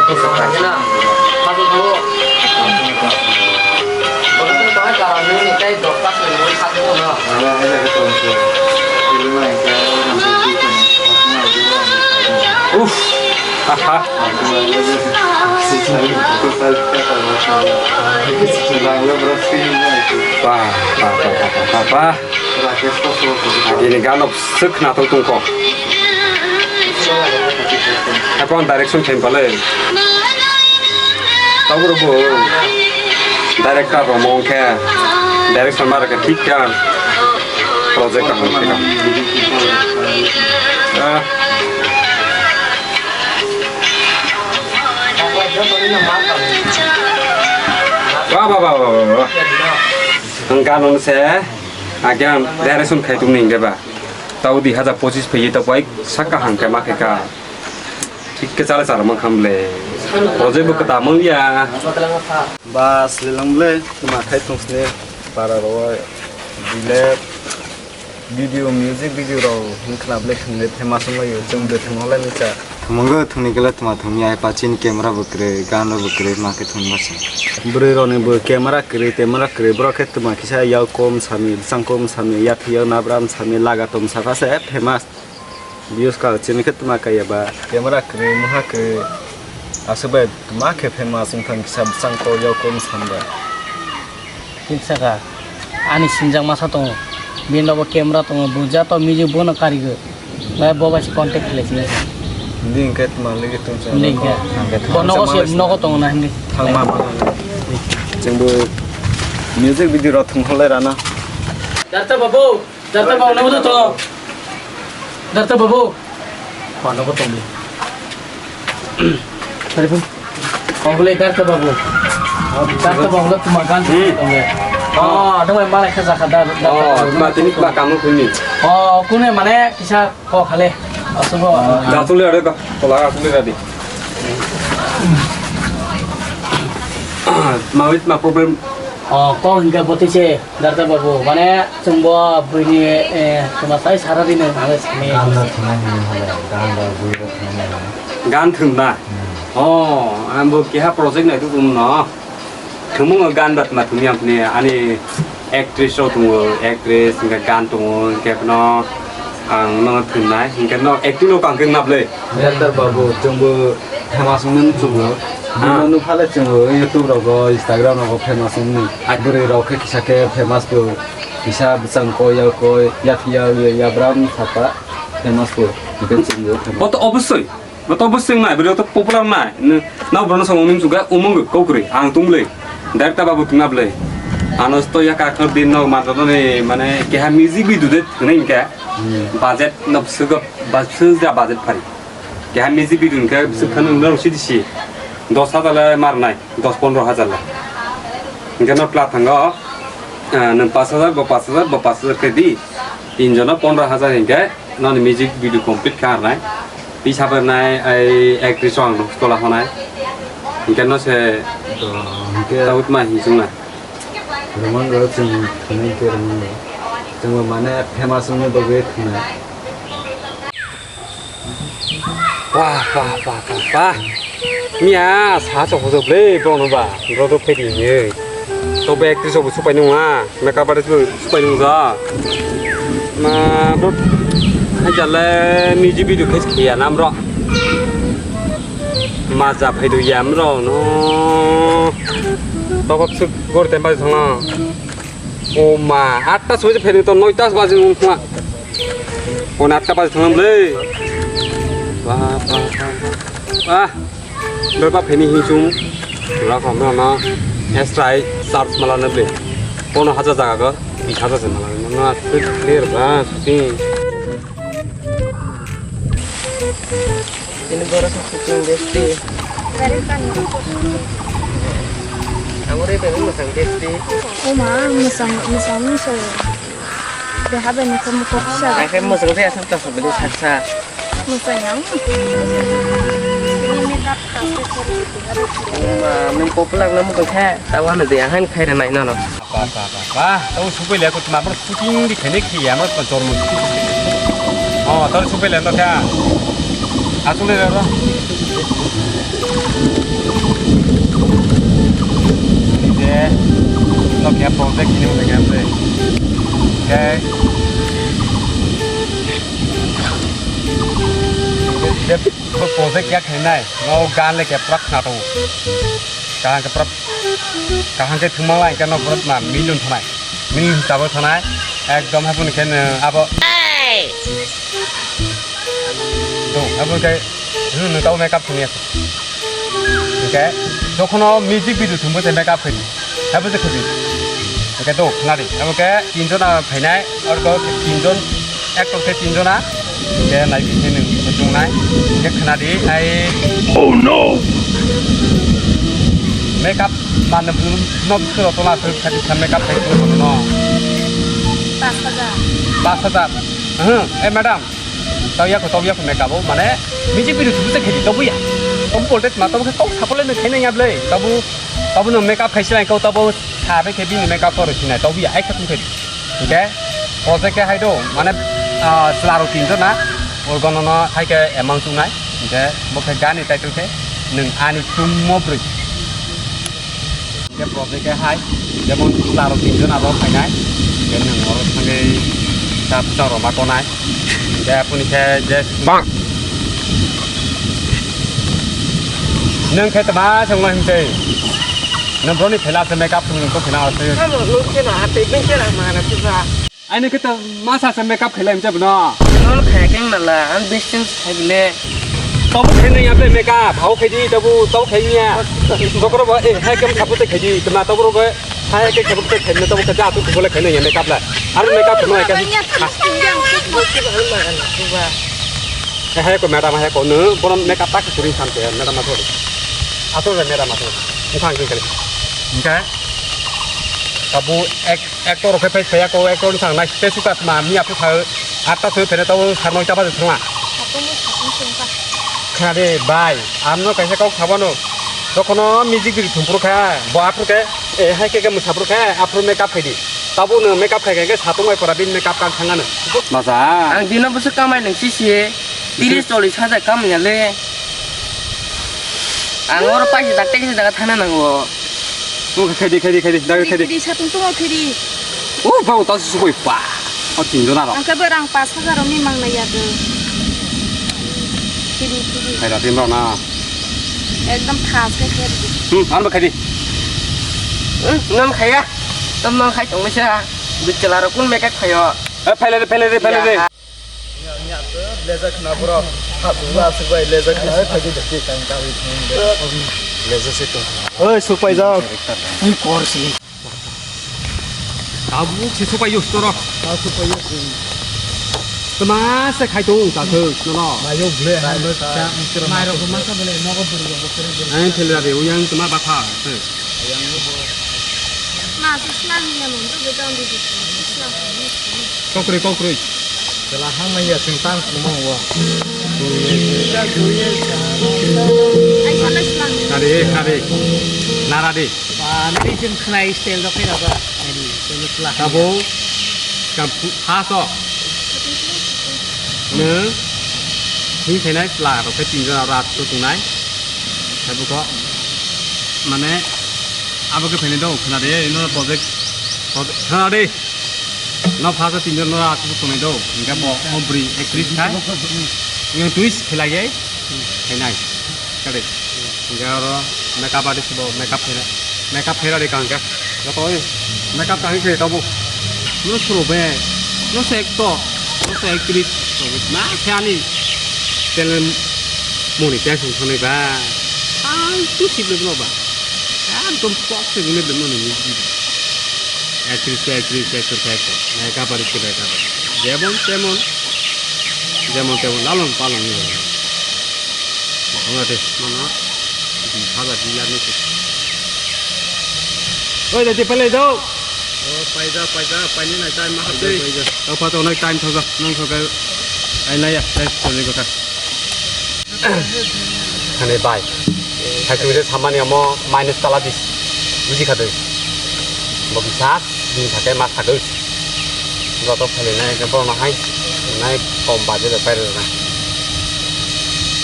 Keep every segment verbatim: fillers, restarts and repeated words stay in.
Uff. Aha. Ba, ba, ba. Ini ganok sek natung tungko. Apa direction khen pale? Tabur bo director rok mong khe direction mara khe thik kha project kaham khe. Ah. Wah, wah, wah, wah, wah, wah. Ang ganong se, agyan direction khai tung ning deba. Tau di hajar pochis phai tau bai saka hang khe ma khe ka. Thik khe chala chala ma kham le. Project bo kwta mung ya. Bas le lang le, ma khai tung sne para ro bile. Video, music video rok wngkha na belai thwngwi famous wnglaio, chwng bwthwng nolai nukha. Thwngmung thwngni kela twma thwngya, hai pachini camera bo kwrwi, gan rok bo kwrwi, ma khe thwngma se. Bwrwi rokni bo camera kwrwi, camera kwrwi, borok khe twma kisa yak kom sami, bwsang kom sami, yathwi yak nabram sami, laga tom saka se famous. Views ka chini khe twma kaiya ba. Camera kwrwi, mokha kwrwi, aswk bai twma khe famous wngkha kisa bwsang kom yak kom samba. Tin saka, ani sinjak masa tongo. Bini nogo camera tongo, bo jato music bono karigo. Bai bo bai se contact khlai sini. Hindi hingke tma lagi tung sa. Hindi hingke. Hingke bo nogo se, nogo tongo na hindi. Thangma ma. Chengbo music video rok thung kholai rana. Darta babu. Darta babu, nogo to. Darta babu. Kono ko tongdi. Tari pun. Kongole Darta babu. Darta babu lo tuma gan tongdi. Oh, dong mai malai khaja kha dar. Oh, ma tini ba kamu kuni. Oh, kune mane kisa ko khale. Asubo. Gatul ya re ka. Kola gatul ya di. Ma wit ma problem. Oh, ko hingga boti se. Darta babu, mane chwngbo buini, eh, chwngma tai sara dino hwnwi sani. Gan rok thwngna hwnwi hwnwi, gan rok bui rok thwngna hwnwi. Gan thwngna? Hmm. Oh, ang bo keha project nai tuku no. Thwngmung gan bat ma thwngya phne ani actress rok tongo, actress hingke gan tongo, hingke phano ang no thwngnai, hingke no acting rok ang khe nap le. Darta babu, chwngbo famous wngmani chwngbo. Ah. Bino nukha le chwngbo YouTube rogo, Instagram rogo famous wngmani. Ah. Bwrwi rok khe kisa khe famous bo. Kisa bwsang koi, ya koi, ya phiya, ya, ya bram sapa famous bo. Hingke chwngbo famous. Bo to obosoi. Bo to obosoi wngnai, bwrwi rok to popular wngnai. N-, nang borok no samung nung chukha, umung kok kwrwi. Ang tung le. Director babu tungna bwle. Ano to ya kakhwlai din no manjak nani mane keha music video de thwnai hingke. Hmm. Budget no bwswk, bwswk ja budget phari. Keha music video hingke bwswk phano nung sidi si. Dos hajar le marnai, dos pondro hajar le. Hingke no tla thango, ah, nung pas hajar, bo pas hajar, bo pas hajar khe di. Tin jono pondro hajar hingke noni music video complete kha arnai. Tei saber nai ai actress rok ang tola honai. Hingke no se. To, hingke. Tawit ma hinsung na. Roman rok chwng thwnai khe roman rok. Chwngbo mane famous wngwi bagwi thwnai. Wah, wah, wah, wah, wah. Miya sa chok hojok ble bono ba. Bro to phedi ni. To be actress bo supai nung a. Makeup artist bo supai nung ja. Ma bro. Hai jale music video khe khiya nam ro. Ma ja phai do yam ro no. To kok suk gor tempa thang na. O ma, atta soje phai to noita baje nung thang. O na atta baje thang ble. Ba ba ba. Ah. Doi ba pheni hinsung. Pura kom na na. Extra charge mala na ble. Pono hajar jaga go. Bis hajar se mala na. Na clear ba. Sing. Ini borok shooting besti. Amo re beng masang besti. O ma, masang, masang, masang. Deha beng ko mo ko sa. Akai masang re asam ta sabadi saksa. Masang yang. Uma, min popular na mo ko kha, tawa na de han khai re nai no no. Ba, ba, ba, ba. Tau supai le ko tma bro shooting di khene khi ya ma ko jormo. Oh, tau supai le to kha. Asule re ro. Project ini mulai kan, okay. Project ya khenai, no gan le ke prak na to. Kahang ke prak, kahang ke thumala ke no prak na million thanai. Million tabo thanai. Ekdom hapun ke ne abo. To, abo ke, hmm, no tabo makeup thumia. Okay. Jokhono music video thumbo se makeup khai. Abo se khabi. Okay, to, nari. Abo ke tinjon a phainai. Orko tinjon, actor khe tinjona, khe naibi khe nwng khe chungnai, khe khwnadi, ai. Oh no! Makeup manno no bwswk rw tola sw khadi sa makeup khai tong no. Pas hajar. Pas hajar. Hmm, eh, madam. Tau yako, tau yako makeup o, mane, music video thubu se khedi, tau buya. Tau voltage ma, tau khe kok sapole no khaina yablai. Tau bu, tau bu no makeup khaisi lai kau, tau bu sabe khe bini makeup koro sinai, tau buya, eksa thung khedi. Hingkhe, o je khe hai do, mane, ah, chwla rok tinjon na, o gono no hai khe amount chungnai, hingkhe bo khe gani title khe nwng ani chummo bwrwi. Hingkhe project khe hai, jemon chwla rok tinjon abo phainai, hingkhe nwng oro thangwi ta bwsa rok ma tonai, hingkhe aboni khe je bang. Nwng khe tma chwngno himtwi? Nwng broni phela se makeup phunung to phina ase. Tamo nwng khe no atwi bini khe rang mana se ba. Aini khe to masa se makeup khailai himse bono. Nono khaya khe mala, ang best chance khai bile. Tobo khainai ya ble makeup, hao khaidi, tobo, tobo khaini ya. Dokoro bo, eh, hai kem sapu te khaidi, tma toboro bo, hai ke kebo te khaini, tobo khaja atu kubole khainai ya makeup la. Aro makeup no ya khe. Eh, hai ko madam, hai ko no, bono makeup tak kuri samte, madam ato. Ato madam ato. Mukhang kali. Hingkhe abo ek, actor rok khe phai phaiya ko, actor ni thang nai tei suka ma miya phu tha atta soi phene tabo sar noita baje thangma. Khna de bai, amno kaisa kok sabano. Dokhono music video thum phuru kha, bo aphuru khe, eh, hai khe khe mwsa phuru kha, aphuru makeup khai di. Tabo no makeup khai khe satung bai pora bin makeup kan thangano. Masa. Ang dino bwswk kamai nang sisi. Tiris chollis hajar kam ya le. Ang oro paisa dakte kisa jaga thana nango. Khaidi, khaidi, khaidi, dagi khaidi. Khaidi, satung tongo khaidi. O, bau ta su koi pa. O tin jona ro. Ang khe berang pas hajar ni mang na ya do. Khaidi, khaidi. Khaida tin ro na. Ekdom khas khe khaidi. Hmm, ang bo khaidi. Hmm, nang khaya. Tam nang khai tong mesa. Bichela ro kun mekek khayo. Eh, phaile de, phaile de, phaile de. Nya, nya, blazer khna borok. Ha, bula aswk bai, blazer khna. Ai, phaidi, phaidi, tang, tang, tang, blazer se tong. Oi, supai jao. Ni kor sini. Tabuk se supai yo, toro. Ta supai yo. Tma se khai tong, ta thok, no, no. Mayo ble, ha, ble, ta. Mai rok ma sa bole, nogo buri rok, buri rok. Ai, thela de, uyang tma batha, se. Ayang no bo. Ma, se slang ni mo, to be down di. Kokroi, kokroi. Chwla hang manya chwng tang simo o. Ai, sana slang. Kari, kari. Nara di. Ba, nini chwng khnai style rok khe rok. Nini chwng chwla hang. Tabo, kam phu-, phaso. Nw, hing khainai chwla rok khe tinjon aro atsu tongnai. Tabo kho, mane, abo khe phainai do, khna de, ino project, project, khna de. No phaso tinjon no atsu tongnai do. Hingke bo, o bwrwi actress khai. Yang twist khelai ye. Khainai. Kade. Hingke oro makeup artist bo makeup khainai. Makeup khaira de kangke. Joto oi makeup kangke khe tabo. No suro be. No se actor. No se actress. Na khe ani talent moni khe sung thani ba. Ang tu siblo no ba. Ekdom pok se gune de no ni. Actress khe actress, actor khe actor. Makeup artist khe makeup artist. Jemon temon, jemon temon, lalon palon ni. Ongate, mano, di hajar di lakh ni. Oi, dadi, pele do. Oh, paida, paida, paini nai time ma hapde. Paida, paida. Oh, pato, nai time thoga, nang thoga. Ai, nai ya, nai, thoga, thoga. Hani bai. Hai twi de samani amo minus tala dis. Buji khade. Bo bisa din thake mas thake. Joto phali nai ke bono hai. Nai kom baje de paire na.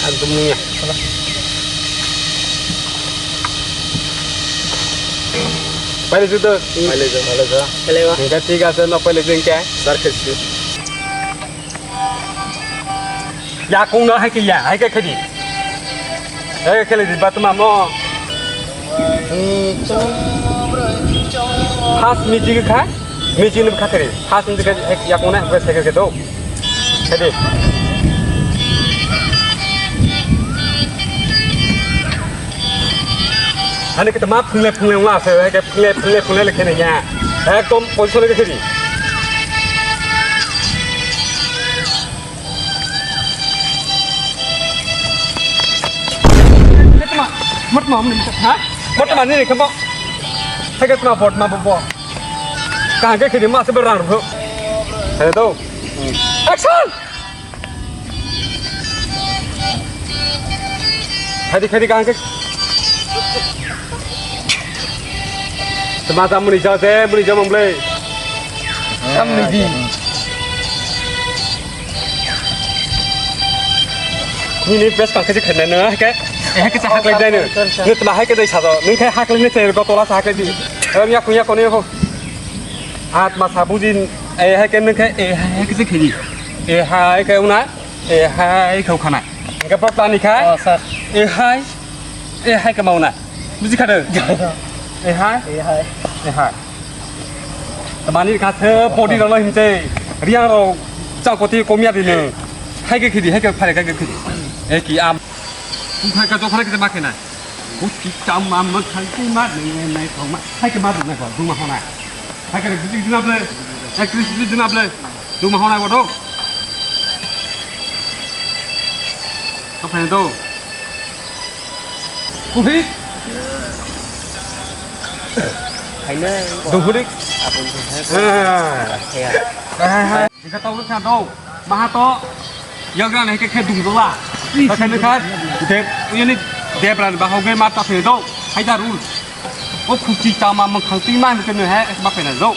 Ekdom muya. Pailai jwk to. Pailai jwk, pailai jwk. Pailai ba. Hwnkhe thik ase, no pailai jwk hwnkhe. Sir khe sir. Yakung no hai khe ya, hai khe khedi. Hai khe kheli di, ba tuma mo. First meeting kha, meeting ni kha khedi. First meeting kha, yakung na, hai khe second khe do. Hadi. Hani kita ma phungle phungle wngla se, hai ke phungle phungle phungle le khene ya. Ekdom position le khedi. Motma, motma, ha? Motma ni kamo. Hai ke tma bot ma bo bo. Ka ke khedi ma se berang ro. Hai do. Action! Khadi, khadi, kaham khe. Tama jam muni jao je, muni jao mamlei. Jam muni di. Nini best tang khe khenai nang khe. Eh, khe haklai dai no. Sorry, sorry. Nutma hai khe dai sado. Nung khe haklai ne chai gotola sa haklai di. Em ya kuya kone ho. At ma sa bujin, eh, hai khe nung khe, eh, hai khe se khedi. Eh, hai khe una. E hai khau khana. Hingke pa tani kha. Oh, sir. E hai. E hai khe mauna. Buji khade? E hai. E hai. E hai. Tamani kha se body rok hinse. Riang rok chang koti komya dino. Hai khe khidi, hai khe phare khe khidi. E ki am. Bukhai ka jokhai khe ma khena. Buki cham ma ma khai khe ma nai nai thong ma. Hai khe ma nai thong ma hona. Hai khe buji dina ble. Ek tris buji dina ble. Duma hona bodo. Apa itu? Kuhi. Hai na. Dunghudik. Apa itu? Ah. Ya. Hai, hai. Jika tahu kan tahu. Maha to. Yang kan hai ke dung dola. Hai kan. Dep, ini dep ran bahau ge mata pe do. Hai darul. O khuchi chama mangkhang ti man ke ne hai ma pe na do.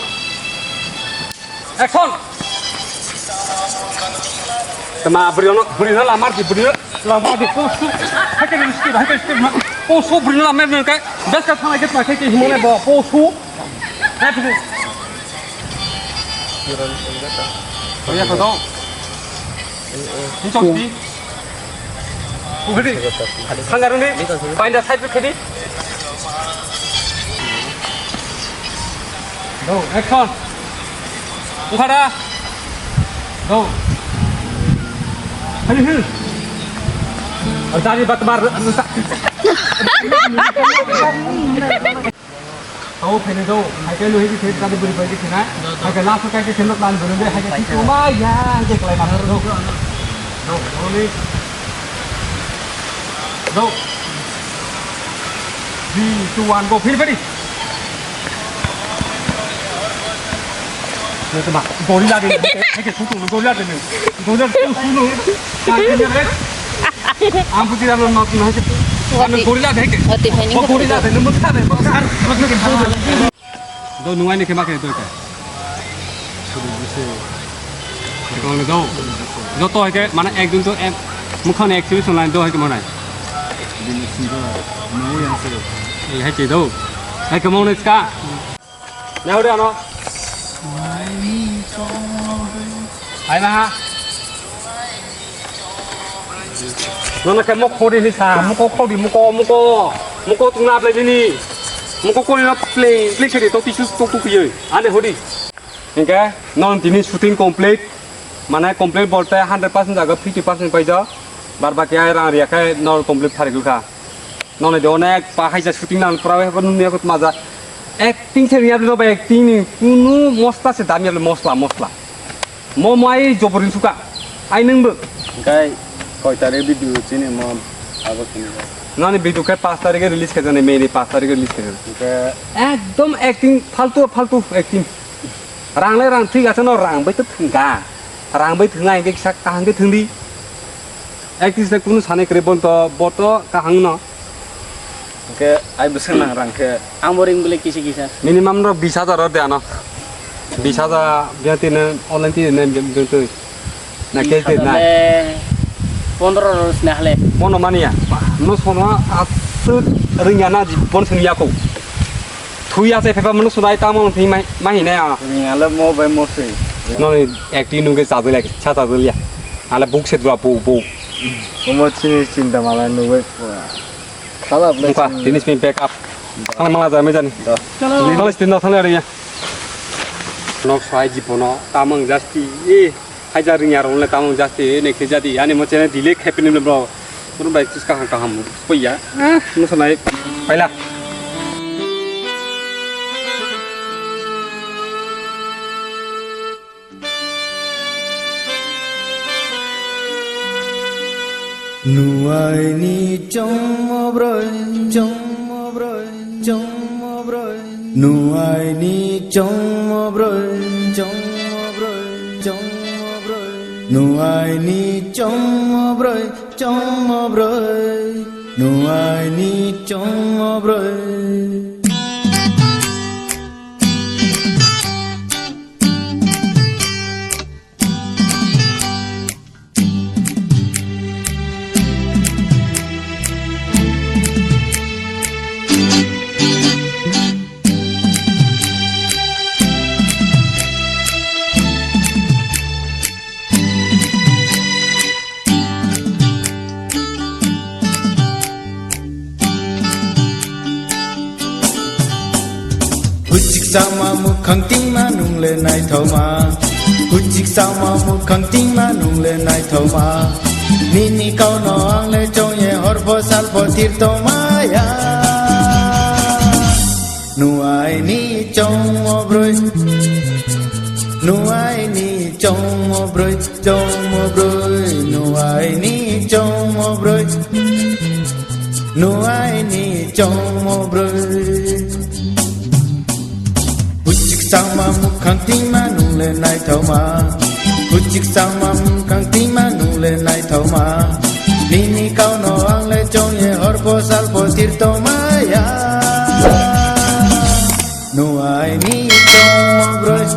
Action! Tama bwrwino, bwrwino lamar di, bwrwino lamar di, posu. Hai khe skip, hai khe skip ma. Posu bwrwino lamar di kai. Best ka thana ke thana ke himone bo, posu. Hai tu. Ya kho dong. Hinchok di. Pukhri. Hangaruni. Painda side pukhri. Go, action. Ukhara. Go. Hani hil. Dari batbar. Tau phene do, hai ke lohi ke tadi beri beri ke na, hai ke laso kai ke tendok lan beri de, hai ke tisu ma ya, hai ke kelai mana do. Do, do ni. Do. Three, two, one, go. Phir phiri. Ni tu ma, gorilla de, hai ke sutu gorilla de ni. Gorilla tu sunu. Ang buji dalo not na hai ke. Ano gorilla de ke. Oti phani. Gorilla de ni mutha de. Do nungai ni khe ma khe do khe. Khe kong le do. Joto hai khe mane ekdin to ek mukha ni exhibition line do hai khe mane. Bini singo nungu yang se. Ei hai khe do. Hai khe mong ne ska. Na hore ano. Hai ma ha. Nono khe mok khori ni sa, moko khori, moko, moko, moko tungna ble bini. Moko khori no play, play khedi to tisu to tu piye. Ande hori. Hingke non tini shooting complete. Mane complete bolte hundred percent jaga fifty percent paija. Bar baki ai rang riya khe non complete phari gukha. Nonai de onek pa haisa shooting nang pura wai hokor nung yakut maja. Acting se riya no ba acting ni kunu mosla se dam ya mosla mosla. Mo mai jobor ni suka. Ai nung bo. Kai koi tarik video chini mo abo chini. Nani video kai pas tarik release khe jani May ni pas tarik release khe jani. Kai ekdom acting faltu faltu acting. Rang le rang thik ase no rang bai to thung ga. Rang bai thung ai kisa kaham ke thung di. Actress le kunu sanai kwrwi, bono to, bo to kaham no. Hwnkhe ai bwswk nang rang khe. Ang bo ring bwlai kisa kisa. Minimum rok bis hajar o de ano. Bis hajar biya tine online tine twi. Na cash de na. Bis hajar le pondro rok sini hale. Bono mania. No sono aswk ringya na jibon sini yako. Thui ase pepa manu sunai tamo thwi mai, mai hinai a. Ring ale mo bai mo sui. Noni acting nungke chajai lagi, cha chajai liya. Ale buk se dua buk, buk. Omo chini chinta mala nungwi pura. Khala blai Muka, chini. Tinis min pack up. Thang mala jami jani. Da. Thang stin thang ari ya. Nok sai jipono tamang jasti. Eh. Hajar ring yarong le tamung jasti ne khe jadi ani mo chene delay khe pini bro. Kurun bai tis kaham kaham pui ya. Ah, no sanai. Paila. Nuaini chongmo broi, chongmo broi, chongmo broi. Nuaini chongmo broi, chongmo broi, chongmo broi. Nuaini chongmo broi, chongmo broi. Nuaini chongmo broi. Huchik sama mukhang tingma nungle naithoma. Huchik sama mukhang tingma nungle naithoma. Nini kauno angle chongye horbo salbo tirtomaya. Nuaini chongmo broi. Nuaini chongmo broi. Chongmo broi, nuaini chongmo broi. Nuaini chongmo broi. Huchik sama mukhang tingma nungle naithoma. Huchik sama mukhang tingma nungle naithoma. Nini kauno angle chongye horbo salbo tirtomaya. Nuaini chongmo broi.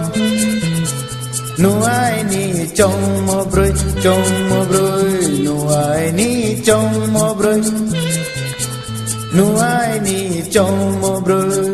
Nuaini chongmo broi, chongmo broi, nuaini chongmo broi. Nuaini chongmo broi.